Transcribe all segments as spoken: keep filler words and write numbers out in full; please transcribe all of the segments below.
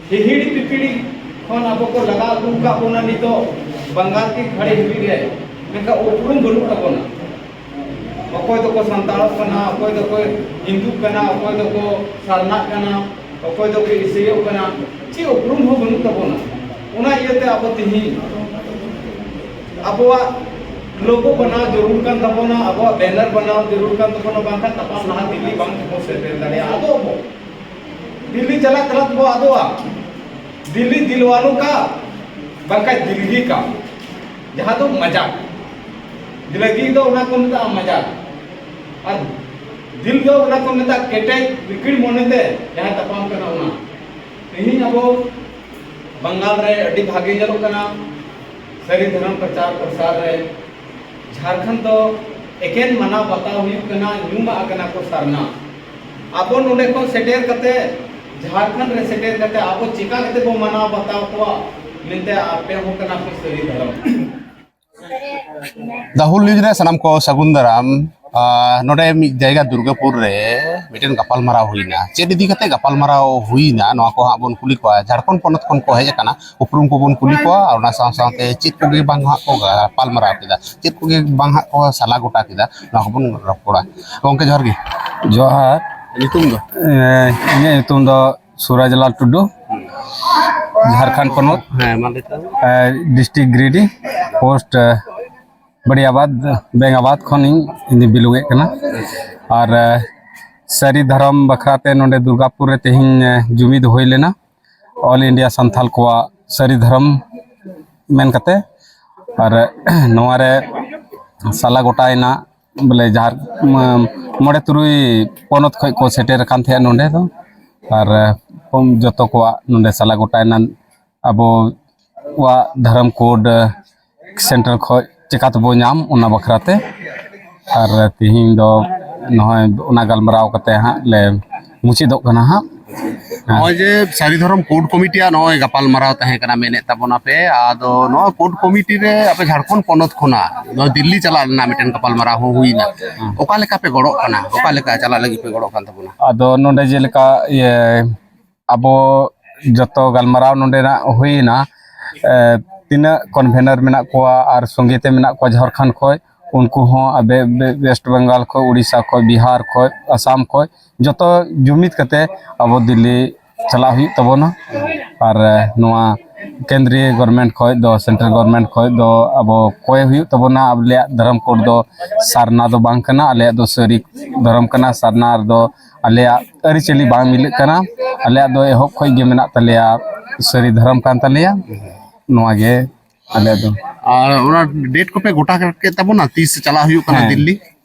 ᱦᱤᱦᱤᱲᱤ ᱯᱤᱯᱤᱲᱤ ᱠᱷᱚᱱ ᱟᱵᱚ ᱠᱚ ᱞᱟᱜᱟ ᱟᱹᱜᱩ ᱟᱠᱟᱫ ᱵᱚᱱᱟ ᱱᱤᱛᱚᱜ ᱵᱟᱝᱜᱟᱞ ᱠᱤ ᱠᱷᱟᱲᱤ ᱦᱤᱯᱤᱲ ᱨᱮ, ᱢᱮᱱᱠᱷᱟᱱ ᱩᱯᱨᱩᱢ ᱵᱟᱹᱱᱩᱜ ᱛᱟᱵᱚᱱᱟ᱾ ᱚᱠᱚᱭ ᱫᱚᱠᱚ ᱥᱟᱱᱛᱟᱲᱚᱜ ᱠᱟᱱᱟ, ᱚᱠᱚᱭ ᱫᱚᱠᱚ ᱦᱤᱱᱫᱩᱜ ᱠᱟᱱᱟ, ᱚᱠᱚᱭ ᱫᱚᱠᱚ ᱥᱟᱨᱱᱟᱜ ᱠᱟᱱᱟ, ᱚᱠᱚᱭ ᱫᱚᱠᱚ ᱤᱥᱟᱹᱭᱚᱜ ᱠᱟᱱᱟ, ᱪᱮᱫ ᱩᱯᱨᱩᱢ ᱦᱚᱸ ᱵᱟᱹᱱᱩᱜ ᱛᱟᱵᱚᱱᱟ᱾ ᱚᱱᱟ ᱤᱭᱟᱹᱛᱮ ᱟᱵᱚ ᱛᱮᱦᱮᱧ ᱟᱵᱚᱣᱟᱜ ᱞᱳᱜᱳ ᱵᱮᱱᱟᱣ ᱡᱟᱹᱨᱩᱲ ᱠᱟᱱ ᱛᱟᱵᱚᱱᱟ, ᱟᱵᱚᱣᱟᱜ ᱵᱮᱱᱟᱨ ᱵᱮᱱᱟᱣ ᱡᱟᱹᱨᱩᱲ ᱠᱟᱱ ᱛᱟᱵᱚᱱᱟ, ᱵᱟᱝᱠᱷᱟᱱ ᱛᱟᱯᱟᱢ ᱞᱟᱦᱟ ᱫᱤᱞᱞᱤ ᱵᱟᱝ ᱵᱚ ᱥᱮᱴᱮᱨ ᱫᱟᱲᱮᱭᱟᱜᱼᱟ᱾ ᱟᱫᱚ ᱟᱵᱚ ᱫᱤᱞᱞᱤ ᱪᱟᱞᱟᱜ ᱪᱟᱞᱟᱜ ᱛᱮᱵᱚ ᱟᱫᱚᱜᱼᱟ᱾ ᱫᱤᱞᱞᱤ ᱫᱤᱞ ᱣᱟᱞᱳ ᱠᱟ, ᱵᱟᱝᱠᱷᱟᱱ ᱫᱤᱞᱞᱤ ᱠᱟ, ᱡᱟᱦᱟᱸ ᱫᱚ ᱢᱟᱡᱟᱠ᱾ ᱫᱤᱞᱞᱤ ᱫᱚ ᱚᱱᱟ ᱠᱚ ᱢᱮᱛᱟᱜᱼᱟ ᱢᱟᱡᱟᱠ᱾ ᱟᱨ ᱫᱤᱞ ᱫᱚ ᱚᱱᱟ ᱠᱚ ᱢᱮᱛᱟᱜᱼᱟ ᱠᱮᱴᱮᱡ ᱞᱤᱠᱤᱲ ᱢᱚᱱᱮᱛᱮ ᱡᱟᱦᱟᱸ ᱛᱟᱯᱟᱢ ᱠᱟᱱᱟ ᱚᱱᱟ᱾ ᱛᱮᱦᱮᱧ ᱟᱵᱚ ᱵᱟᱝᱜᱟᱞ ᱨᱮ ᱟᱹᱰᱤ ᱵᱷᱟᱜᱮ ᱧᱮᱞᱚᱜ ᱠᱟᱱᱟ, ᱥᱟᱹᱨᱤ ᱫᱷᱚᱨᱚᱢ ᱯᱨᱚᱪᱟᱨ ᱯᱨᱚᱥᱟᱨ ᱨᱮ ᱡᱷᱟᱲᱠᱷᱚᱸᱰ ᱫᱚ ᱮᱠᱮᱱ ᱢᱟᱱᱟᱣ ᱵᱟᱛᱟᱣ ᱦᱩᱭᱩᱜ ᱠᱟᱱᱟ, ᱧᱩᱢ ᱟᱠᱟᱱᱟ ᱠᱚ ᱥᱟᱨᱱᱟ᱾ ᱟᱵᱚ ᱱᱚᱰᱮ ᱠᱷᱚᱱ ᱥᱮᱴᱮᱨ ᱠᱟᱛᱮ, ᱡᱷᱟᱲᱠᱷᱚᱸᱰ ᱨᱮ ᱥᱮᱴᱮᱨ ᱠᱟᱛᱮ ᱟᱵᱚ ᱪᱮᱠᱟ ᱠᱟᱛᱮ ᱵᱚ ᱢᱟᱱᱟᱣ ᱵᱟᱛᱟᱣ ᱠᱚᱣᱟ ᱢᱮᱱᱛᱮ ᱟᱯᱮ ᱦᱚᱸ ᱠᱟᱱᱟ ᱯᱮ ᱥᱟᱹᱨᱤ ᱫᱷᱚᱨᱚᱢ᱾ ᱫᱟᱦᱩᱞ ᱱᱤᱭᱩᱡᱽ ᱨᱮ ᱥᱟᱱᱟᱢ ᱠᱚ ᱥᱟᱹᱜᱩᱱ ᱫᱟᱨᱟᱢ᱾ ᱟᱨ ᱱᱚᱰᱮ ᱢᱤᱫ ᱡᱟᱭᱜᱟ ᱫᱩᱨᱜᱟᱯᱩᱨ ᱨᱮ ᱢᱤᱫᱴᱮᱱ ᱜᱟᱯᱟᱞ ᱢᱟᱨᱟᱣ ᱦᱩᱭᱱᱟ᱾ ᱪᱮᱫ ᱤᱫᱤ ᱠᱟᱛᱮ ᱜᱟᱯᱟᱞ ᱢᱟᱨᱟᱣ ᱦᱩᱭᱱᱟ, ᱱᱚᱣᱟ ᱠᱚ ᱦᱟᱸᱜ ᱵᱚᱱ ᱠᱩᱞᱤ ᱠᱚᱣᱟ᱾ ᱡᱷᱟᱲᱠᱷᱚᱸᱰ ᱯᱚᱱᱚᱛ ᱠᱷᱚᱱ ᱠᱚ ᱦᱮᱡ ᱟᱠᱟᱱᱟ, ᱩᱯᱨᱩᱢ ᱠᱚᱵᱚᱱ ᱠᱩᱞᱤ ᱠᱚᱣᱟ, ᱟᱨ ᱚᱱᱟ ᱥᱟᱶ ᱥᱟᱶᱛᱮ ᱪᱮᱫ ᱠᱚᱜᱮ ᱵᱟᱝ ᱦᱟᱸᱜ ᱠᱚ ᱜᱟᱯᱟᱞ ᱢᱟᱨᱟᱣ ᱠᱮᱫᱟ, ᱪᱮᱫ ᱠᱚᱜᱮ ᱵᱟᱝ ᱦᱟᱸᱜ ᱠᱚ ᱥᱟᱞᱟ ᱜᱚᱴᱟ ᱠᱮᱫᱟ, ᱱᱚᱣᱟ ᱠᱚᱵᱚᱱ ᱨᱚᱯᱚᱲᱟ᱾ ᱜᱚᱢᱠᱮ, ᱡᱚᱦᱟᱨ ᱜᱮ᱾ ᱡᱚᱦᱟᱨ᱾ ᱧᱩᱛᱩᱢ ᱫᱚ? ᱮ, ᱤᱧᱟᱹᱜ ᱧᱩᱛᱩᱢ ᱫᱚ ᱥᱩᱨᱟᱡᱽᱞᱟᱞ ᱴᱩᱰᱩ, ᱡᱷᱟᱲᱠᱷᱚᱸᱰ ᱯᱚᱱᱚᱛ, ᱦᱮᱸ, ᱢᱟ ᱞᱟᱹᱭ ᱛᱟᱵᱚᱱ᱾ ᱮ, ᱰᱤᱥᱴᱨᱤᱠᱴ ᱜᱤᱨᱤᱰᱤ, ᱯᱳᱥᱴ, ᱮ, ᱵᱟᱲᱤᱭᱟᱵᱟᱫ, ᱵᱮᱝᱜᱟᱵᱟᱫ ᱠᱷᱚᱱᱤᱧ, ᱤᱧ ᱫᱚᱧ ᱵᱤᱞᱚᱝ ᱮᱫ ᱠᱟᱱᱟ᱾ ᱟᱨ, ᱮ, ᱥᱟᱹᱨᱤ ᱫᱷᱚᱨᱚᱢ ᱵᱟᱠᱷᱨᱟ ᱛᱮ ᱱᱚᱰᱮ ᱫᱩᱨᱜᱟᱯᱩᱨ ᱨᱮ ᱛᱮᱦᱮᱧ, ᱮ, ᱡᱩᱢᱤᱫ ᱦᱩᱭ ᱞᱮᱱᱟ, ᱚᱞ ᱤᱱᱰᱤᱭᱟ ᱥᱟᱱᱛᱷᱟᱞ ᱠᱚᱣᱟᱜ ᱥᱟᱹᱨᱤ ᱫᱷᱚᱨᱚᱢ ᱢᱮᱱ ᱠᱟᱛᱮ᱾ ᱟᱨ, ᱮ, ᱱᱚᱣᱟ ᱨᱮ ᱥᱟᱞᱟ ᱜᱚᱴᱟᱭᱮᱱᱟ, ᱵᱚᱞᱮ, ᱡᱟᱦᱟᱸ, ᱢᱚᱬᱮ ᱛᱩᱨᱩᱭ ᱯᱚᱱᱚᱛ ᱠᱷᱚᱱ ᱠᱚ ᱥᱮᱴᱮᱨ ᱟᱠᱟᱱ ᱛᱟᱦᱮᱸᱫ ᱱᱚᱰᱮ ᱫᱚ᱾ ᱟᱨ, ᱮ, ᱡᱚᱛᱚ ᱠᱚᱣᱟᱜ ᱱᱚᱰᱮ ᱥᱟᱞᱟ ᱜᱚᱴᱟᱭᱮᱱᱟ, ᱟᱵᱚᱣᱟᱜ ᱫᱷᱚᱨᱚᱢ ᱠᱳᱰ, ᱮ, ᱥᱮᱱᱴᱟᱨ ᱠᱷᱚᱱ ᱪᱮᱠᱟ ᱛᱮᱵᱚ ᱧᱟᱢ, ᱚᱱᱟ ᱵᱟᱠᱷᱨᱟ ᱛᱮ᱾ ᱟᱨ ᱛᱮᱦᱮᱧ ᱫᱚ ᱱᱚᱜᱼᱚᱭ ᱚᱱᱟ ᱜᱟᱞᱢᱟᱨᱟᱣ ᱠᱟᱛᱮ ᱦᱟᱸᱜ ᱞᱮ ᱢᱩᱪᱟᱹᱫᱚᱜ ᱠᱟᱱᱟ ᱦᱟᱸᱜ᱾ ᱱᱚᱜᱼᱚᱭ ᱡᱮ ᱥᱟᱹᱨᱤ ᱫᱷᱚᱨᱚᱢ ᱠᱳᱰ ᱠᱚᱢᱤᱴᱤᱭᱟᱜ ᱱᱚᱜᱼᱚᱭ ᱜᱟᱯᱟᱞ ᱢᱟᱨᱟᱣ ᱛᱟᱦᱮᱸ ᱠᱟᱱᱟ, ᱢᱮᱱᱮᱫ ᱛᱟᱵᱚᱱᱟ ᱯᱮ, ᱟᱫᱚ ᱱᱚᱣᱟ ᱠᱳᱰ ᱠᱚᱢᱤᱴᱤ ᱨᱮ ᱟᱯᱮ ᱡᱷᱟᱲᱠᱷᱚᱸᱰ ᱯᱚᱱᱚᱛ ᱠᱷᱚᱱᱟᱜ ᱱᱚᱣᱟ ᱫᱤᱞᱞᱤ ᱪᱟᱞᱟᱜ ᱨᱮᱱᱟᱜ ᱢᱤᱫᱴᱮᱱ ᱜᱟᱯᱟᱞ ᱢᱟᱨᱟᱣ ᱦᱚᱸ ᱦᱩᱭᱱᱟ, ᱦᱮᱸ᱾ ᱚᱠᱟ ᱞᱮᱠᱟ ᱯᱮ ᱜᱚᱲᱚᱜ ᱠᱟᱱᱟ? ᱚᱠᱟ ᱞᱮᱠᱟ ᱪᱟᱞᱟᱜ ᱞᱟᱹᱜᱤᱫ ᱯᱮ ᱜᱚᱲᱚᱜ ᱠᱟᱱ ᱛᱟᱵᱚᱱᱟ? ᱟᱫᱚ ᱱᱚᱰᱮ ᱡᱮᱞᱮᱠᱟ ᱤᱭᱟᱹ ᱟᱵᱚ ᱡᱚᱛᱚ ᱜᱟᱞᱢᱟᱨᱟᱣ ᱱᱚᱰᱮᱱᱟᱜ ᱦᱩᱭᱮᱱᱟ᱾ ᱮ, ᱛᱤᱱᱟᱹᱜ ᱠᱚᱱᱵᱷᱮᱱᱟᱨ ᱢᱮᱱᱟᱜ ᱠᱚᱣᱟ ᱟᱨ ᱥᱚᱸᱜᱮ ᱛᱮ ᱢᱮᱱᱟᱜ ᱠᱚᱣᱟ ᱡᱷᱟᱲᱠᱷᱚᱸᱰ ᱠᱷᱚᱱ, ᱩᱱᱠᱩ ᱦᱚᱸ ᱟᱵᱮ, ᱵᱮ-, ᱣᱮᱥᱴ ᱵᱮᱝᱜᱟᱞ ᱠᱷᱚᱱ, ᱩᱲᱤᱥᱥᱟ ᱠᱷᱚᱱ, ᱵᱤᱦᱟᱨ ᱠᱷᱚᱱ, ᱟᱥᱟᱢ ᱠᱷᱚᱱ, ᱡᱚᱛᱚ ᱡᱩᱢᱤᱫ ᱠᱟᱛᱮ ᱟᱵᱚ ᱫᱤᱞᱞᱤ ᱪᱟᱞᱟᱜ ᱦᱩᱭᱩᱜ ᱛᱟᱵᱚᱱᱟ᱾ ᱟᱨ, ᱮ, ᱱᱚᱣᱟ ᱠᱮᱱᱫᱨᱤᱭᱚ ᱜᱚᱵᱷᱚᱨᱱᱢᱮᱱᱴ ᱠᱷᱚᱱ ᱫᱚ, ᱥᱮᱱᱴᱨᱟᱞ ᱜᱚᱵᱷᱚᱨᱱᱢᱮᱱᱴ ᱠᱷᱚᱱ ᱫᱚ ᱟᱵᱚ ᱠᱚᱭ ᱦᱩᱭᱩᱜ ᱛᱟᱵᱚᱱᱟ᱾ ᱟᱞᱮᱭᱟᱜ ᱫᱷᱚᱨᱚᱢ ᱠᱳᱰ ᱫᱚ ᱥᱟᱨᱱᱟ ᱫᱚ ᱵᱟᱝ ᱠᱟᱱᱟ, ᱟᱞᱮᱭᱟᱜ ᱫᱚ ᱥᱟᱹᱨᱤ ᱫᱷᱚᱨᱚᱢ ᱠᱟᱱᱟ᱾ ᱥᱟᱨᱱᱟ ᱨᱮᱫᱚ ᱟᱞᱮᱭᱟᱜ ᱟᱹᱨᱤᱪᱟᱹᱞᱤ ᱵᱟᱝ ᱢᱤᱞᱟᱹᱜ ᱠᱟᱱᱟ᱾ ᱟᱞᱮᱭᱟᱜ ᱫᱚ ᱮᱦᱚᱵ ᱠᱷᱚᱱ ᱜᱮ ᱢᱮᱱᱟᱜ ᱛᱟᱞᱮᱭᱟ, ᱥᱟᱹᱨᱤ ᱫᱷᱚᱨᱚᱢ ᱠᱟᱱ ᱛᱟᱞᱮᱭᱟ᱾ ᱱᱚᱣᱟ ᱜᱮ ᱟᱞᱮ ᱫᱚ᱾ ᱟᱨ ᱚᱱᱟ ᱰᱮᱴ ᱠᱚᱯᱮ ᱜᱚᱴᱟ ᱠᱮᱫ ᱛᱟᱵᱚᱱᱟ, ᱛᱤᱥ ᱪᱟᱞᱟᱜ ᱦᱩᱭᱩᱜ ᱠᱟᱱᱟ ᱦᱮᱸ᱾ ᱫᱤᱞᱞᱤ?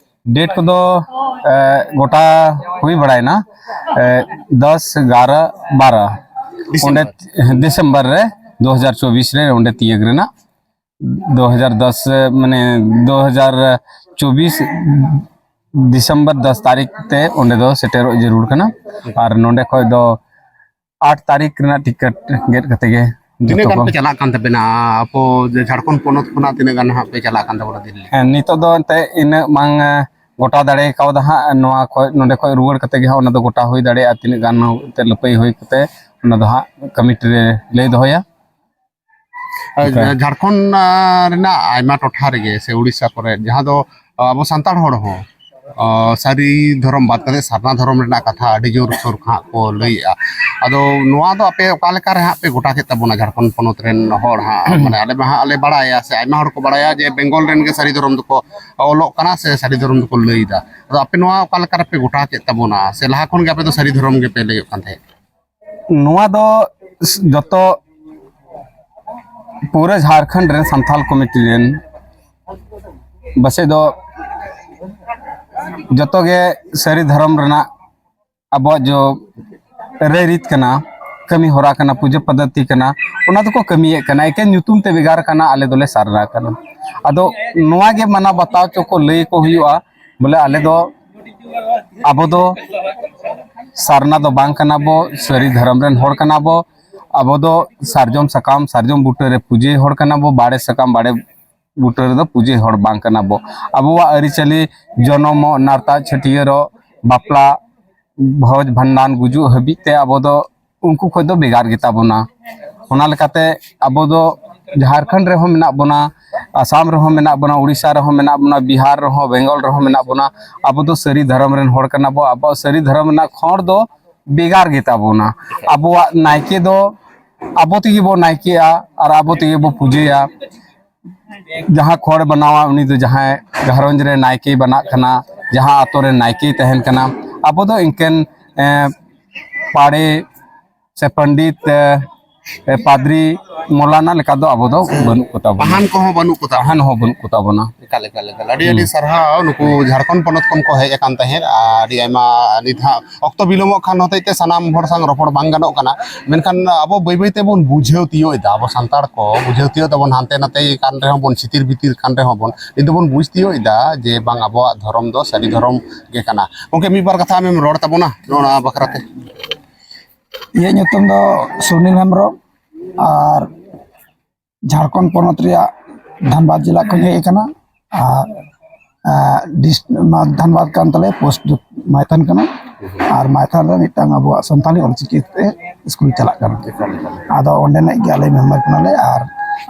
ᱰᱮᱴ ᱠᱚᱫᱚ, ᱮ, ᱜᱚᱴᱟ ᱦᱩᱭ ᱵᱟᱲᱟᱭᱮᱱᱟ, ᱮ, ᱫᱚᱥ, ᱮᱜᱟᱨᱚ, ᱵᱟᱨᱚ᱾ ᱰᱤᱥᱮᱢᱵᱚᱨ᱾ ᱚᱸᱰᱮ, ᱰᱤᱥᱮᱢᱵᱚᱨ ᱨᱮ ᱫᱩ ᱦᱟᱡᱟᱨ ᱪᱚᱵᱵᱤᱥ ᱨᱮ ᱚᱸᱰᱮ ᱛᱤᱭᱟᱹᱜ ᱨᱮᱱᱟᱜ᱾ ᱫᱩ ᱦᱟᱡᱟᱨ ᱫᱚᱥ, ᱢᱟᱱᱮ, ᱫᱩ ᱦᱟᱡᱟᱨ ᱪᱚᱵᱵᱤᱥ ᱰᱤᱥᱮᱢᱵᱚᱨ ᱫᱚᱥ ᱛᱟᱹᱨᱤᱠᱷ ᱛᱮ ᱚᱸᱰᱮ ᱫᱚ ᱥᱮᱴᱮᱨᱚᱜ ᱡᱟᱹᱨᱩᱲ ᱠᱟᱱᱟ᱾ ᱟᱨ ᱱᱚᱸᱰᱮ ᱠᱷᱚᱡ ᱫᱚ ᱟᱴ ᱛᱟᱹᱨᱤᱠᱷ ᱨᱮᱱᱟᱜ ᱴᱤᱠᱤᱴ ᱜᱮᱫ ᱠᱟᱛᱮ ᱜᱮ ᱛᱤᱱᱟᱹᱜ ᱡᱚᱛᱚ ᱜᱟᱱ ᱠᱚ ᱯᱮ ᱪᱟᱞᱟᱜ ᱠᱟᱱ ᱛᱟᱵᱮᱱᱟ? ᱟᱵᱚ ᱡᱮ ᱡᱷᱟᱲᱠᱷᱚᱸᱰ ᱯᱚᱱᱚᱛ ᱠᱷᱚᱱᱟᱜ ᱛᱤᱱᱟᱹᱜ ᱜᱟᱱ ᱦᱟᱸᱜ ᱯᱮ ᱪᱟᱞᱟᱜ ᱠᱟᱱ ᱛᱟᱵᱚᱱᱟ ᱫᱤᱞᱞᱤ? ᱦᱮᱸ, ᱱᱤᱛᱚᱜ ᱫᱚ ᱮᱱᱛᱮ ᱤᱱᱟᱹᱜ ᱵᱟᱝ, ᱮ, ᱜᱚᱴᱟ ᱫᱟᱲᱮ ᱠᱟᱣᱫᱟ ᱦᱟᱸᱜ᱾ ᱱᱚᱣᱟ ᱠᱷᱚᱡ, ᱱᱚᱸᱰᱮ ᱠᱷᱚᱡ ᱨᱩᱣᱟᱹᱲ ᱠᱟᱛᱮ ᱜᱮ ᱦᱟᱸᱜ ᱚᱱᱟ ᱫᱚ ᱜᱚᱴᱟ ᱦᱩᱭ ᱫᱟᱲᱮᱭᱟᱜᱼᱟ, ᱛᱤᱱᱟᱹᱜ ᱜᱟᱱ ᱮᱱᱛᱮ ᱞᱟᱹᱯᱟᱹᱭ ᱦᱩᱭ ᱠᱟᱛᱮ ᱚᱱᱟ ᱫᱚ ᱦᱟᱸᱜ ᱠᱚᱢᱤᱴᱤ ᱨᱮ ᱞᱟᱹᱭ ᱫᱚᱦᱚᱭᱟ᱾ ᱟᱨ ᱚᱱᱠᱟ᱾ ᱡᱷᱟᱲᱠᱷᱚᱸᱰ, ᱟ, ᱨᱮᱱᱟᱜ ᱟᱭᱢᱟ ᱴᱚᱴᱷᱟ ᱨᱮᱜᱮ ᱥᱮ ᱩᱲᱤᱥᱥᱟ ᱠᱚᱨᱮ, ᱡᱟᱦᱟᱸ ᱫᱚ, ᱟ, ᱟᱵᱚ ᱥᱟᱱᱛᱟᱲ ᱦᱚᱲ ᱦᱚᱸ, ᱟ, ᱥᱟᱹᱨᱤ ᱫᱷᱚᱨᱚᱢ ᱵᱟᱫ ᱠᱟᱛᱮ ᱥᱟᱨᱱᱟ ᱫᱷᱚᱨᱚᱢ ᱨᱮᱱᱟᱜ ᱠᱟᱛᱷᱟ ᱟᱹᱰᱤ ᱡᱳᱨ ᱥᱳᱨ ᱦᱟᱸᱜ ᱠᱚ ᱞᱟᱹᱭᱮᱜᱼᱟ᱾ ᱟᱫᱚ ᱱᱚᱣᱟ ᱫᱚ ᱟᱯᱮ ᱚᱠᱟ ᱞᱮᱠᱟ ᱨᱮ ᱦᱟᱸᱜ ᱯᱮ ᱜᱚᱴᱟ ᱠᱮᱫ ᱛᱟᱵᱚᱱᱟ, ᱡᱷᱟᱲᱠᱷᱚᱸᱰ ᱯᱚᱱᱚᱛ ᱨᱮᱱ ᱦᱚᱲ ᱦᱟᱸᱜ? ᱢᱟᱱᱮ, ᱟᱞᱮ ᱢᱟ ᱦᱟᱸᱜ ᱞᱮ ᱵᱟᱲᱟᱭᱟ ᱥᱮ ᱟᱭᱢᱟ ᱦᱚᱲ ᱠᱚ ᱵᱟᱲᱟᱭᱟ ᱡᱮ ᱵᱮᱝᱜᱚᱞ ᱨᱮᱱ ᱜᱮ ᱥᱟᱹᱨᱤ ᱫᱷᱚᱨᱚᱢ ᱫᱚᱠᱚ ᱚᱞᱚᱜ ᱠᱟᱱᱟ ᱥᱮ ᱥᱟᱹᱨᱤ ᱫᱷᱚᱨᱚᱢ ᱫᱚᱠᱚ ᱞᱟᱹᱭᱫᱟ᱾ ᱟᱫᱚ ᱟᱯᱮ ᱱᱚᱣᱟ ᱚᱠᱟ ᱞᱮᱠᱟ ᱨᱮᱯᱮ ᱜᱚᱴᱟ ᱠᱮᱫ ᱛᱟᱵᱚᱱᱟ, ᱥᱮ ᱞᱟᱦᱟ ᱠᱷᱚᱱ ᱜᱮ ᱟᱯᱮ ᱫᱚ ᱥᱟᱹᱨᱤ ᱫᱷᱚᱨᱚᱢ ᱜᱮᱯᱮ ᱞᱟᱹᱭᱚᱜ ᱠᱟᱱ ᱛᱟᱦᱮᱸᱫ? ᱱᱚᱣᱟ ᱫᱚ ᱡᱚᱛᱚ ᱯᱩᱨᱟᱹ ᱡᱷᱟᱲᱠᱷᱚᱸᱰ ᱨᱮᱱ ᱥᱟᱱᱛᱟᱞ ᱠᱚᱢᱤᱴᱤ ᱨᱮᱱ ᱵᱟᱥᱮᱡ ᱫᱚ ᱡᱚᱛᱚ ᱜᱮ ᱥᱟᱹᱨᱤ ᱫᱷᱚᱨᱚᱢ ᱨᱮᱱᱟᱜ ᱟᱵᱚᱣᱟᱜ ᱡᱚ ᱨᱟᱹᱭ ᱨᱤᱛ ᱠᱟᱱᱟ, ᱠᱟᱹᱢᱤ ᱦᱚᱨᱟ ᱠᱟᱱᱟ, ᱯᱩᱡᱟᱹ ᱯᱚᱫᱽᱫᱷᱚᱛᱤ ᱠᱟᱱᱟ, ᱚᱱᱟ ᱫᱚᱠᱚ ᱠᱟᱹᱢᱤᱭᱮᱫ ᱠᱟᱱᱟ᱾ ᱮᱠᱮᱱ ᱧᱩᱛᱩᱢ ᱛᱮ ᱵᱷᱮᱜᱟᱨ ᱠᱟᱱᱟ, ᱟᱞᱮ ᱫᱚᱞᱮ ᱥᱟᱨᱱᱟ ᱠᱟᱱᱟ᱾ ᱟᱫᱚ ᱱᱚᱣᱟ ᱜᱮ ᱢᱟᱱᱟᱣ ᱵᱟᱛᱟᱣ ᱪᱚ ᱠᱚ ᱞᱟᱹᱭ ᱟᱠᱚ ᱦᱩᱭᱩᱜᱼᱟ, ᱵᱚᱞᱮ ᱟᱞᱮ ᱫᱚ, ᱟᱵᱚ ᱫᱚ ᱥᱟᱨᱱᱟ ᱫᱚ ᱵᱟᱝ ᱠᱟᱱᱟ ᱵᱚ, ᱥᱟᱹᱨᱤ ᱫᱷᱚᱨᱚᱢ ᱨᱮᱱ ᱦᱚᱲ ᱠᱟᱱᱟ ᱵᱚ᱾ ᱟᱵᱚ ᱫᱚ ᱥᱟᱨᱡᱚᱢ ᱥᱟᱠᱟᱢ, ᱥᱟᱨᱡᱚᱢ ᱵᱩᱴᱟᱹ ᱨᱮ ᱯᱩᱡᱟᱹᱭ ᱦᱚᱲ ᱠᱟᱱᱟ ᱵᱚ, ᱵᱟᱲᱮ ᱥᱟᱠᱟᱢ, ᱵᱟᱲᱮ ᱵᱩᱴᱟᱹ ᱨᱮᱫᱚ ᱯᱩᱡᱟᱹᱭ ᱦᱚᱲ ᱵᱟᱝ ᱠᱟᱱᱟ ᱵᱚ᱾ ᱟᱵᱚᱣᱟᱜ ᱟᱹᱨᱤᱪᱟᱹᱞᱤ, ᱡᱚᱱᱚᱢᱚᱜ, ᱱᱟᱨᱛᱟ, ᱪᱷᱟᱹᱴᱭᱟᱹᱨᱚᱜ, ᱵᱟᱯᱞᱟ, ᱵᱷᱚᱡᱽ, ᱵᱷᱟᱸᱰᱟᱱ, ᱜᱩᱡᱩᱜ ᱦᱟᱹᱵᱤᱡ ᱛᱮ ᱟᱵᱚ ᱫᱚ ᱩᱱᱠᱩ ᱠᱷᱚᱱ ᱫᱚ ᱵᱷᱮᱜᱟᱨ ᱜᱮᱛᱟ ᱵᱚᱱᱟ᱾ ᱚᱱᱟ ᱞᱮᱠᱟᱛᱮ ᱟᱵᱚ ᱫᱚ ᱡᱷᱟᱲᱠᱷᱚᱸᱰ ᱨᱮᱦᱚᱸ ᱢᱮᱱᱟᱜ ᱵᱚᱱᱟ, ᱟᱥᱟᱢ ᱨᱮᱦᱚᱸ ᱢᱮᱱᱟᱜ ᱵᱚᱱᱟ, ᱩᱲᱤᱥᱥᱟ ᱨᱮᱦᱚᱸ ᱢᱮᱱᱟᱜ ᱵᱚᱱᱟ, ᱵᱤᱦᱟᱨ ᱨᱮᱦᱚᱸ, ᱵᱮᱝᱜᱚᱞ ᱨᱮᱦᱚᱸ ᱢᱮᱱᱟᱜ ᱵᱚᱱᱟ᱾ ᱟᱵᱚ ᱫᱚ ᱥᱟᱹᱨᱤ ᱫᱷᱚᱨᱚᱢ ᱨᱮᱱ ᱦᱚᱲ ᱠᱟᱱᱟ ᱵᱚ᱾ ᱟᱵᱚᱣᱟᱜ ᱥᱟᱹᱨᱤ ᱫᱷᱚᱨᱚᱢ ᱨᱮᱱᱟᱜ ᱠᱷᱚᱸᱰ ᱫᱚ ᱵᱷᱮᱜᱟᱨ ᱜᱮᱛᱟ ᱵᱚᱱᱟ᱾ ᱟᱵᱚᱣᱟᱜ ᱱᱟᱭᱠᱮ ᱫᱚ ᱟᱵᱚ ᱛᱮᱜᱮ ᱵᱚ ᱱᱟᱭᱠᱮᱜᱼᱟ ᱟᱨ ᱟᱵᱚ ᱛᱮᱜᱮ ᱵᱚ ᱯᱩᱡᱟᱹᱭᱟ᱾ ᱡᱟᱦᱟᱸ ᱠᱷᱚᱲ ᱵᱮᱱᱟᱣᱟ, ᱩᱱᱤ ᱫᱚ ᱡᱟᱦᱟᱸᱭ ᱜᱷᱟᱨᱚᱸᱡᱽ ᱨᱮ ᱱᱟᱭᱠᱮᱭ ᱵᱮᱱᱟᱜ ᱠᱟᱱᱟ, ᱡᱟᱦᱟᱸ ᱟᱛᱳ ᱨᱮ ᱱᱟᱭᱠᱮᱭ ᱛᱟᱦᱮᱱ ᱠᱟᱱᱟ, ᱟᱵᱚ ᱫᱚ ᱤᱱᱠᱟᱹᱱ, ᱮᱸ, ᱯᱟᱲᱮ ᱥᱮ ᱯᱚᱱᱰᱤᱛ, ᱮ, ᱮ, ᱯᱟᱫᱽᱨᱤ, ᱢᱚᱞᱟᱱᱟ ᱞᱮᱠᱟ ᱫᱚ ᱟᱵᱚ ᱫᱚ ᱵᱟᱹᱱᱩᱜ ᱠᱚ ᱛᱟᱵᱚᱱᱟ᱾ ᱯᱟᱦᱟᱱ ᱠᱚᱦᱚᱸ ᱵᱟᱹᱱᱩᱜ ᱠᱚ ᱛᱟᱵᱚᱱᱟ᱾ ᱯᱟᱦᱟᱱ ᱦᱚᱸ ᱵᱟᱹᱱᱩᱜ ᱠᱚ ᱛᱟᱵᱚᱱᱟ᱾ ᱮᱠᱟᱞ, ᱮᱠᱟᱞ, ᱮᱠᱟᱞ᱾ ᱟᱹᱰᱤ, ᱟᱹᱰᱤ ᱦᱩᱸ᱾ ᱥᱟᱨᱦᱟᱣ ᱱᱩᱠᱩ ᱡᱷᱟᱲᱠᱷᱚᱸᱰ ᱯᱚᱱᱚᱛ ᱠᱷᱚᱱ ᱠᱚ ᱦᱮᱡ ᱟᱠᱟᱱ ᱛᱟᱦᱮᱸᱫ᱾ ᱟᱨ ᱟᱹᱰᱤ ᱟᱭᱢᱟ ᱱᱤᱛ ᱦᱟᱸᱜ ᱚᱠᱛᱚ ᱵᱤᱞᱚᱢᱚᱜ ᱠᱟᱱ ᱦᱚᱛᱮᱡ ᱛᱮ ᱥᱟᱱᱟᱢ ᱦᱚᱲ ᱥᱟᱝ ᱨᱚᱯᱚᱲ ᱵᱟᱝ ᱜᱟᱱᱚᱜ ᱠᱟᱱᱟ᱾ ᱢᱮᱱᱠᱷᱟᱱ ᱟᱵᱚ ᱵᱟᱹᱭ ᱵᱟᱹᱭ ᱛᱮᱵᱚᱱ ᱵᱩᱡᱷᱟᱹᱣ ᱛᱤᱭᱳᱜ ᱮᱫᱟ, ᱟᱵᱚ ᱥᱟᱱᱛᱟᱲ ᱠᱚ ᱵᱩᱡᱷᱟᱹᱣ ᱛᱤᱭᱳᱜ ᱫᱟᱵᱚᱱ, ᱦᱟᱱᱛᱮ ᱱᱟᱛᱮ ᱠᱟᱱ ᱨᱮᱦᱚᱸ ᱵᱚᱱ, ᱪᱷᱤᱛᱤᱨ ᱵᱤᱛᱤᱨ ᱠᱟᱱ ᱨᱮᱦᱚᱸ ᱵᱚᱱ, ᱱᱤᱛ ᱫᱚᱵᱚᱱ ᱵᱩᱡᱽ ᱛᱤᱭᱳᱜ ᱮᱫᱟ ᱡᱮ ᱵᱟᱝ, ᱟᱵᱚᱣᱟᱜ ᱫᱷᱚᱨᱚᱢ ᱫᱚ ᱥᱟᱹᱨᱤ ᱫᱷᱚᱨᱚᱢ ᱜᱮ ᱠᱟᱱᱟ᱾ ᱜᱚᱢᱠᱮ, ᱢᱤᱫ ᱵᱟᱨ ᱠᱟᱛᱷᱟ ᱟᱢᱮᱢ ᱨᱚᱲ ᱛᱟᱵᱚᱱᱟ ᱱᱚᱣᱟ ᱵᱟᱠᱷᱨᱟ ᱛᱮ? ᱤᱧᱟᱹᱜ ᱧᱩᱛᱩᱢ ᱫᱚ ᱥᱩᱱᱤᱞ ᱦᱮᱢᱵᱨᱚᱢ, ᱟᱨ ᱡᱷᱟᱲᱠᱷᱚᱸᱰ ᱯᱚᱱᱚᱛ ᱨᱮᱭᱟᱜ ᱫᱷᱟᱱᱵᱟᱫᱽ ᱡᱮᱞᱟ ᱠᱷᱚᱱ ᱤᱧ ᱦᱮᱡ ᱟᱠᱟᱱᱟ᱾ ᱟᱨ, ᱟᱨ ᱰᱤᱥ-, ᱱᱚᱣᱟ ᱫᱷᱟᱱᱵᱟᱫᱽ ᱠᱟᱱ ᱛᱟᱞᱮᱭᱟ, ᱯᱳᱥᱴ ᱫᱚ ᱢᱟᱭᱛᱷᱟᱱ ᱠᱟᱱᱟ᱾ ᱟᱨ ᱢᱟᱭᱛᱷᱟᱱ ᱨᱮ ᱢᱤᱫᱴᱟᱝ ᱟᱵᱚᱣᱟᱜ ᱥᱟᱱᱛᱟᱲᱤ ᱚᱞᱪᱤᱠᱤ ᱛᱮ ᱥᱠᱩᱞ ᱪᱟᱞᱟᱜ ᱠᱟᱱᱟ᱾ ᱟᱫᱚ ᱚᱸᱰᱮᱱᱤᱡ ᱜᱮ ᱟᱞᱮ ᱢᱮᱢᱵᱟᱨ ᱠᱟᱱᱟᱞᱮ᱾ ᱟᱨ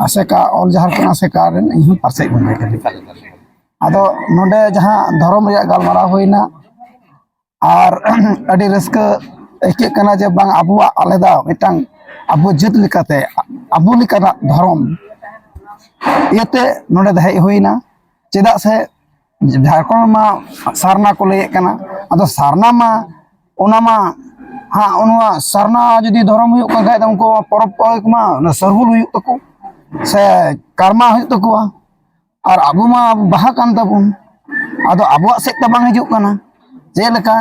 ᱟᱥᱮᱠᱟ, ᱚᱞ ᱡᱷᱟᱲᱠᱷᱚᱸᱰ ᱟᱥᱮᱠᱟ ᱨᱮᱱ ᱤᱧ ᱦᱚᱸ ᱯᱟᱨᱥᱮᱫ ᱜᱚᱢᱠᱮ ᱠᱟᱹᱱᱟᱹᱧ᱾ ᱟᱫᱚ ᱱᱚᱰᱮ ᱡᱟᱦᱟᱸ ᱫᱷᱚᱨᱚᱢ ᱨᱮᱭᱟᱜ ᱜᱟᱞᱢᱟᱨᱟᱣ ᱦᱩᱭᱱᱟ, ᱟᱨ ᱟᱹᱰᱤ ᱨᱟᱹᱥᱠᱟᱹ ᱟᱹᱭᱠᱟᱹᱜ ᱠᱟᱱᱟ ᱡᱮ ᱵᱟᱝ, ᱟᱵᱚᱣᱟᱜ ᱟᱞᱟᱫᱟ ᱢᱤᱫᱴᱟᱝ ᱟᱵᱚ ᱡᱟᱹᱛ ᱞᱮᱠᱟᱛᱮ ᱟᱵᱚ ᱞᱮᱠᱟᱱᱟᱜ ᱫᱷᱚᱨᱚᱢ ᱤᱭᱟᱹᱛᱮ ᱱᱚᱰᱮ ᱫᱚ ᱦᱮᱡ ᱦᱩᱭᱱᱟ᱾ ᱪᱮᱫᱟᱜ ᱥᱮ ᱡᱷᱟᱲᱠᱷᱚᱸᱰ ᱢᱟ ᱥᱟᱨᱱᱟ ᱠᱚ ᱞᱟᱹᱭᱮᱫ ᱠᱟᱱᱟ, ᱟᱫᱚ ᱥᱟᱨᱱᱟ ᱢᱟ, ᱚᱱᱟ ᱢᱟ ᱦᱟᱸᱜ, ᱱᱚᱣᱟ ᱥᱟᱨᱱᱟ ᱡᱩᱫᱤ ᱫᱷᱚᱨᱚᱢ ᱦᱩᱭᱩᱜ ᱠᱟᱱ ᱠᱷᱟᱡ ᱫᱚ ᱩᱱᱠᱩ ᱯᱚᱨᱚᱵᱽ ᱯᱚᱨᱚᱵᱽ ᱢᱟ ᱚᱱᱟ ᱥᱟᱹᱨᱦᱩᱞ ᱦᱩᱭᱩᱜ ᱛᱟᱠᱚ, ᱥᱮ ᱠᱟᱨᱢᱟ ᱦᱩᱭᱩᱜ ᱛᱟᱠᱚᱣᱟ᱾ ᱟᱨ ᱟᱵᱚ ᱢᱟ ᱵᱟᱦᱟ ᱠᱟᱱ ᱛᱟᱵᱚᱱ, ᱟᱫᱚ ᱟᱵᱚᱣᱟᱜ ᱥᱮᱫ ᱛᱮ ᱵᱟᱝ ᱦᱤᱡᱩᱜ ᱠᱟᱱᱟ᱾ ᱪᱮᱫ ᱞᱮᱠᱟ?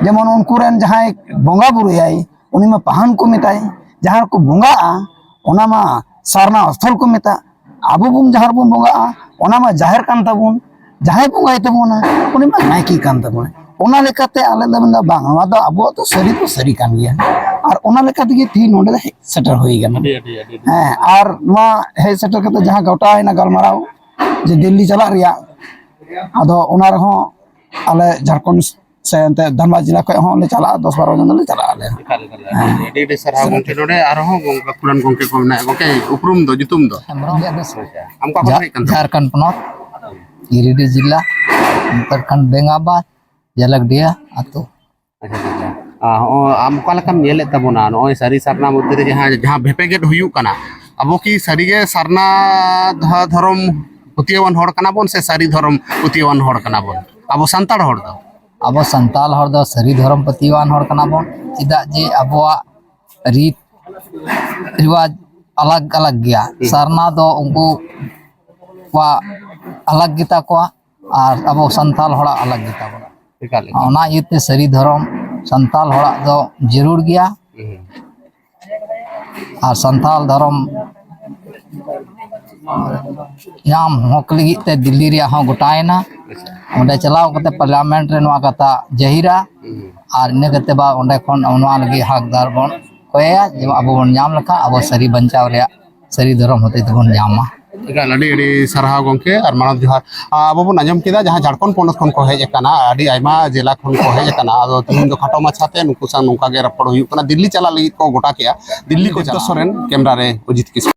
ᱡᱮᱢᱚᱱ ᱩᱱᱠᱩ ᱨᱮᱱ ᱡᱟᱦᱟᱸᱭ ᱵᱚᱸᱜᱟ ᱵᱩᱨᱩᱭᱟᱭ, ᱩᱱᱤ ᱢᱟ ᱯᱟᱦᱟᱱ ᱠᱚ ᱢᱮᱛᱟᱭ, ᱡᱟᱦᱟᱸ ᱨᱮᱠᱚ ᱵᱚᱸᱜᱟᱜᱼᱟ, ᱚᱱᱟ ᱢᱟ ᱥᱟᱨᱱᱟ ᱥᱛᱷᱚᱞ ᱠᱚ ᱢᱮᱛᱟᱜ᱾ ᱟᱵᱚ ᱵᱚᱱ ᱡᱟᱦᱟᱸ ᱨᱮᱵᱚᱱ ᱵᱚᱸᱜᱟᱜᱼᱟ, ᱚᱱᱟ ᱢᱟ ᱡᱟᱦᱮᱨ ᱠᱟᱱ ᱛᱟᱵᱚᱱ᱾ ᱡᱟᱦᱟᱸᱭ ᱵᱚᱸᱜᱟᱭ ᱛᱟᱵᱚᱱᱟ, ᱩᱱᱤ ᱢᱟ ᱱᱟᱭᱠᱮ ᱠᱟᱱ ᱛᱟᱵᱚᱱᱟ᱾ ᱚᱱᱟ ᱞᱮᱠᱟᱛᱮ ᱟᱞᱮ ᱞᱮ ᱢᱮᱱᱫᱟ, ᱵᱟᱝ, ᱱᱚᱣᱟ ᱫᱚ ᱟᱵᱚᱣᱟᱜ ᱫᱚ ᱥᱟᱹᱨᱤ ᱫᱚ ᱥᱟᱹᱨᱤ ᱠᱟᱱ ᱜᱮᱭᱟ᱾ ᱟᱨ ᱚᱱᱟ ᱞᱮᱠᱟ ᱛᱮᱜᱮ ᱛᱮᱦᱤᱧ ᱱᱚᱰᱮ ᱫᱚ ᱦᱮᱡ ᱥᱮᱴᱮᱨ ᱦᱩᱭ ᱠᱟᱱᱟ᱾ ᱟᱹᱰᱤ, ᱟᱹᱰᱤ, ᱟᱹᱰᱤ᱾ ᱦᱮᱸ, ᱟᱨ ᱱᱚᱣᱟ ᱦᱮᱡ ᱥᱮᱴᱮᱨ ᱠᱟᱛᱮ ᱡᱟᱦᱟᱸ ᱜᱚᱴᱟᱭᱮᱱᱟ ᱜᱟᱞᱢᱟᱨᱟᱣ ᱡᱮ ᱫᱤᱞᱞᱤ ᱪᱟᱞᱟᱜ ᱨᱮᱭᱟᱜ, ᱟᱫᱚ ᱚᱱᱟ ᱨᱮᱦᱚᱸ ᱟᱞᱮ ᱡᱷᱟᱲᱠᱷᱚᱸᱰ ᱥᱮ ᱚᱱᱛᱮ ᱫᱷᱟᱱᱵᱟᱫᱽ ᱡᱮᱞᱟ ᱠᱷᱚᱱ ᱦᱚᱸ ᱞᱮ ᱪᱟᱞᱟᱜᱼᱟ, ᱫᱚᱥ ᱵᱟᱨᱚ ᱡᱚᱱ ᱫᱚᱞᱮ ᱪᱟᱞᱟᱜᱼᱟ ᱟᱞᱮ ᱦᱚᱸ᱾ ᱮᱠᱟᱞ, ᱮᱠᱟᱞ᱾ ᱟᱹᱰᱤ, ᱟᱹᱰᱤ ᱥᱟᱨᱦᱟᱣ ᱜᱚᱢᱠᱮ᱾ ᱱᱚᱰᱮ ᱟᱨᱦᱚᱸ ᱜᱚᱢᱠᱮ, ᱜᱟᱹᱠᱷᱩᱲᱟᱱ ᱜᱚᱢᱠᱮ ᱠᱚ ᱢᱮᱱᱟᱜᱼᱟ᱾ ᱜᱚᱢᱠᱮ, ᱩᱯᱨᱩᱢ ᱫᱚ, ᱧᱩᱛᱩᱢ ᱫᱚ? ᱟᱪᱪᱷᱟ, ᱟᱢ ᱚᱠᱟ ᱠᱷᱚᱱ ᱡᱷᱟ-, ᱦᱮᱡ ᱠᱟᱱ ᱛᱟᱢᱟ? ᱡᱷᱟᱨᱠᱷᱚᱸᱰ ᱯᱚᱱᱚᱛ, ᱜᱤᱨᱤᱰᱤᱦ ᱡᱮᱞᱟ, ᱡᱷᱟᱨᱠᱷᱚᱸᱰ ᱵᱮᱝᱜᱟᱵᱟᱫᱽ, ᱡᱟᱞᱟᱠᱰᱤᱦᱟ ᱟᱹᱛᱩ᱾ ᱟᱪᱪᱷᱟ, ᱟᱪᱪᱷᱟ, ᱟᱪᱪᱷᱟ᱾ ᱟᱨ ᱦᱚᱸᱜᱼᱚᱭ ᱟᱢ ᱚᱠᱟ ᱞᱮᱠᱟᱢ ᱧᱮᱞᱮᱫ ᱛᱟᱵᱚᱱᱟ ᱱᱚᱜᱼᱚᱭ ᱥᱟᱹᱨᱤ ᱥᱟᱨᱱᱟ ᱢᱚᱫᱽᱫᱷᱮ ᱨᱮ ᱡᱟᱦᱟᱸ, ᱡᱟᱦᱟᱸ ᱵᱷᱮᱯᱮᱜᱮᱫ ᱦᱩᱭᱩᱜ ᱠᱟᱱᱟ, ᱟᱵᱚ ᱠᱤ ᱥᱟᱹᱨᱤᱜᱮ ᱥᱟᱨᱱᱟ ᱫᱷᱚ-, ᱫᱷᱚᱨᱚᱢ ᱯᱟᱹᱛᱭᱟᱹᱣᱟᱱ ᱦᱚᱲ ᱠᱟᱱᱟ ᱵᱚᱱ ᱥᱮ ᱥᱟᱹᱨᱤ ᱫᱷᱚᱨᱚᱢ ᱯᱟᱹᱛᱭᱟᱹᱣᱟᱱ ᱦᱚᱲ ᱠᱟᱱᱟ ᱵᱚᱱ ᱟᱵᱚ ᱥᱟᱱᱛᱟᱲ ᱦᱚᱲ ᱫᱚ? ᱟᱵᱚ ᱥᱟᱱᱛᱟᱲ ᱦᱚᱲ ᱫᱚ ᱥᱟᱹᱨᱤ ᱫᱷᱚᱨᱚᱢ ᱯᱟᱹᱛᱭᱟᱹᱣᱟᱱ ᱦᱚᱲ ᱠᱟᱱᱟ ᱵᱚᱱ᱾ ᱪᱮᱫᱟᱜ ᱡᱮ ᱟᱵᱚᱣᱟᱜ ᱨᱤᱛ ᱨᱮᱣᱟᱡᱽ ᱟᱞᱟᱜᱽ ᱟᱞᱟᱜᱽ ᱜᱮᱭᱟ᱾ ᱦᱩᱸ᱾ ᱥᱟᱨᱱᱟ ᱫᱚ ᱩᱱᱠᱩ ᱠᱚᱣᱟᱜ ᱟᱞᱟᱜᱽ ᱜᱮᱛᱟ ᱠᱚᱣᱟ ᱟᱨ ᱟᱵᱚ ᱥᱟᱱᱛᱟᱲ ᱦᱚᱲᱟᱜ ᱟᱞᱟᱜᱽ ᱜᱮᱛᱟ ᱵᱚᱱᱟ᱾ ᱮᱠᱟᱞ, ᱮᱠᱟᱞ᱾ ᱚᱱᱟ ᱤᱭᱟᱹᱛᱮ ᱥᱟᱹᱨᱤ ᱫᱷᱚᱨᱚᱢ ᱥᱟᱱᱛᱟᱲ ᱦᱚᱲᱟᱜ ᱫᱚ ᱡᱟᱹᱨᱩᱲ ᱜᱮᱭᱟ᱾ ᱦᱩᱸ᱾ ᱟᱨ ᱥᱟᱱᱛᱟᱲ ᱫᱷᱚᱨᱚᱢ ᱧᱟᱢ ᱦᱚᱠ ᱞᱟᱹᱜᱤᱫ ᱛᱮ ᱫᱤᱞᱞᱤ ᱨᱮᱭᱟᱜ ᱦᱚᱸ ᱜᱚᱴᱟᱭᱮᱱᱟ᱾ ᱟᱪᱪᱷᱟ᱾ ᱚᱸᱰᱮ ᱪᱟᱞᱟᱣ ᱠᱟᱛᱮ ᱯᱟᱨᱞᱟᱢᱮᱱᱴ ᱨᱮ ᱱᱚᱣᱟ ᱠᱟᱛᱷᱟ ᱡᱟᱹᱦᱤᱨᱟ᱾ ᱦᱩᱸ᱾ ᱟᱨ ᱤᱱᱟᱹ ᱠᱟᱛᱮ ᱵᱟ ᱚᱸᱰᱮ ᱠᱷᱚᱱ ᱱᱚᱣᱟ ᱞᱟᱹᱜᱤᱫ ᱦᱚᱠᱫᱟᱨ ᱵᱚᱱ ᱠᱚᱭᱮᱭᱟ, ᱡᱮ ᱟᱵᱚ ᱵᱚᱱ ᱧᱟᱢ ᱞᱮᱠᱷᱟᱱ ᱟᱵᱚ ᱥᱟᱹᱨᱤ ᱵᱟᱧᱪᱟᱣ ᱨᱮᱭᱟᱜ, ᱥᱟᱹᱨᱤ ᱫᱷᱚᱨᱚᱢ ᱦᱚᱛᱮ ᱛᱮᱵᱚᱱ ᱧᱟᱢᱟ᱾ ᱮᱠᱟᱞ, ᱟᱹᱰᱤ, ᱟᱹᱰᱤ ᱥᱟᱨᱦᱟᱣ ᱜᱚᱢᱠᱮ ᱟᱨ ᱢᱟᱱᱚᱛ ᱡᱚᱦᱟᱨ᱾ ᱟᱵᱚ ᱵᱚᱱ ᱟᱸᱡᱚᱢ ᱠᱮᱫᱟ ᱡᱟᱦᱟᱸ ᱡᱷᱟᱲᱠᱷᱚᱸᱰ ᱯᱚᱱᱚᱛ ᱠᱷᱚᱱ ᱠᱚ ᱦᱮᱡ ᱟᱠᱟᱱᱟ, ᱟᱹᱰᱤ ᱟᱭᱢᱟ ᱡᱮᱞᱟ ᱠᱷᱚᱱ ᱠᱚ ᱦᱮᱡ ᱟᱠᱟᱱᱟ᱾ ᱟᱫᱚ ᱛᱤᱦᱤᱧ ᱫᱚ ᱠᱷᱟᱴᱚ ᱢᱟᱪᱷᱟ ᱛᱮ ᱱᱩᱠᱩ ᱥᱟᱶ ᱱᱚᱝᱠᱟ ᱜᱮ ᱨᱚᱯᱚᱲ ᱦᱩᱭᱩᱜ ᱠᱟᱱᱟ᱾ ᱫᱤᱞᱞᱤ ᱪᱟᱞᱟᱜ ᱞᱟᱹᱜᱤᱫ ᱠᱚ ᱜᱚᱴᱟ ᱠᱮᱜᱼᱟ, ᱫᱤᱞᱞᱤ ᱠᱚ ᱪᱟᱞᱟᱜᱼᱟ᱾ ᱥᱚᱨᱮᱱ, ᱠᱮᱢᱨᱟ ᱨᱮ ᱚᱡᱤᱛ ᱠᱤᱥᱠᱩ᱾